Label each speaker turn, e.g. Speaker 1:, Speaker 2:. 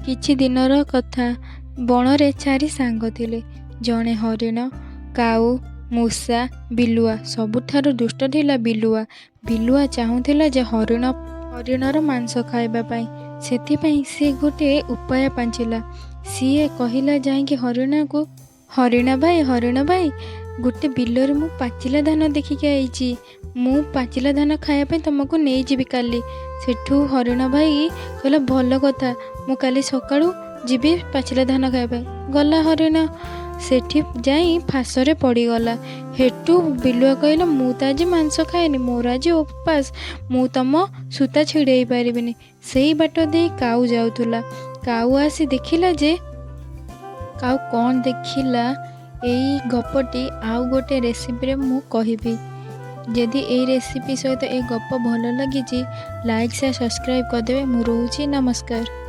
Speaker 1: କିଛି ଦିନର କଥା, ବଣରେ ଚାରି ସାଙ୍ଗ ଥିଲେ। ଜଣେ ହରିଣ, କାଉ, ମୂଷା, ବିଲୁଆ। ସବୁଠାରୁ ଦୁଷ୍ଟ ଥିଲା ବିଲୁଆ। ବିଲୁଆ ଚାହୁଁଥିଲା ଯେ ହରିଣର ମାଂସ ଖାଇବା ପାଇଁ। ସେଥିପାଇଁ ସିଏ ଗୋଟିଏ ଉପାୟ ପାଞ୍ଚିଲା। ସିଏ କହିଲା ଯାଇକି ହରିଣକୁ, "ହରିଣ ଭାଇ, ହରିଣ ଭାଇ, ଗୋଟେ ବିଲରେ ମୁଁ ପାଚିଲା ଧାନ ଦେଖିକି ଆଇଛି। ମୁଁ ପାଚିଲା ଧାନ ଖାଇବା ପାଇଁ ତୁମକୁ ନେଇଯିବି କାଲି।" ସେଠୁ ହରିଣ ଭାଇ କହିଲା, "ଭଲ କଥା, ମୁଁ କାଲି ସକାଳୁ ଯିବି ପାଚିଲା ଧାନ ଖାଇବା ପାଇଁ।" ଗଲା ହରିଣ, ସେଠି ଯାଇ ଫାଶରେ ପଡ଼ିଗଲା। ହେଠୁ ବିଲୁଆ କହିଲା, "ମୁଁ ତ ଆଜି ମାଂସ ଖାଏନି, ମୋର ଆଜି ଉପାସ, ମୁଁ ତମ ସୂତା ଛିଡ଼େଇ ପାରିବିନି।" ସେଇ ବାଟ ଦେଇ କାଉ ଯାଉଥିଲା। କାଉ ଆସି ଦେଖିଲା ଯେ, କାଉ କ'ଣ ଦେଖିଲା, ଏଇ ଗପଟି ଆଉ ଗୋଟେ ରେସିପିରେ ମୁଁ କହିବି। ଯଦି ଏଇ ରେସିପି ସହିତ ଏ ଗପ ଭଲ ଲାଗିଛି, ଲାଇକ୍, ସେୟାର, ସବସ୍କ୍ରାଇବ୍ କରିଦେବେ। ମୁଁ ରହୁଛି, ନମସ୍କାର।